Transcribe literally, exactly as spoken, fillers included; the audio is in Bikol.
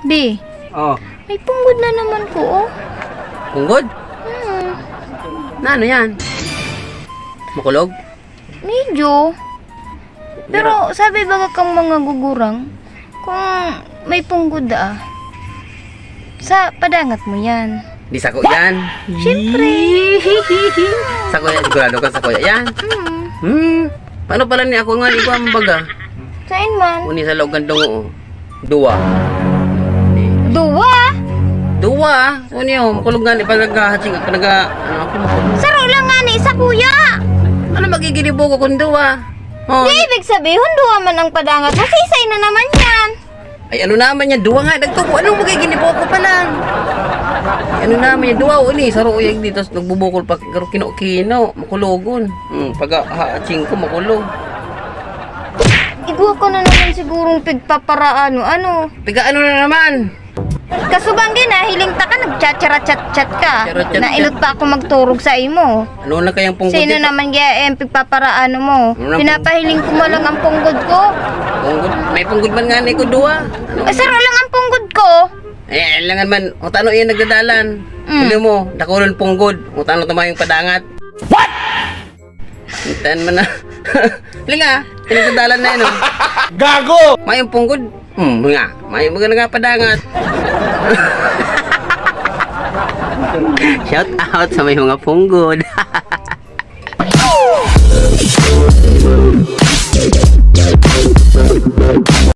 Bi, Oh. May punggod na naman ko, oh. Punggod? Hmm. Na ano yan? Makulog? Medyo. Pero sabi baga kang mga gugurang, kung may punggod ah, sa padangat mo yan. Di sako yan. Siyempre. Sako yan, sigurado ka sako yan. Hmm. Hmm. Paano pala ni ako nga, ikaw ang baga? Saan man? Uni sa laog kan dungo, oh. Duwa. Duwa? Duwa? So niyo, makulog nga ni pag naghahatsing, pag nag-, ano ako, makulog. Saro lang nga ni isa, kuya. Ano magiginibo ko kung duwa? Oh, Di ibig sabihin, duwa man ang padangat mo. Sisay na naman yan. Ay, ano naman yan? Duwa nga, nagtubo. Anong magiginibo ko pala? Ay, ano naman yan? Duwa, o ni, saro uyag dito, tapos nagbubukol pa, pero kino-kino, makulogon. Hmm, pag hahatsing ko, makulog. Igwa ka na naman sigurong pigpaparaan, ano? Piga ano na naman? Kasugang din, nahiling ta ka, nagchacharat-chat-chat ka. Charat-chat-chat. Nailot pa ako magturog sa imo. Ano na kayang punggod Sino dito? Naman kaya yung pigpaparaan mo? Ano na Pinapahiling ko mo lang ang punggod ko. Punggod? May punggod man nga ni ko duwa. Ano? Eh, saro lang ang punggod ko. Eh, alangan man. O tano iyan nagdadalan. Mm. Ano mo, dakulon punggod. O tano tumayong padangat. What? Tan man na. Linga, pinagdadalan na yun, oh. Gago! Mayong punggod. Hmm, nga. Mayong mga nga padangat. Shout out sa may mga punggod.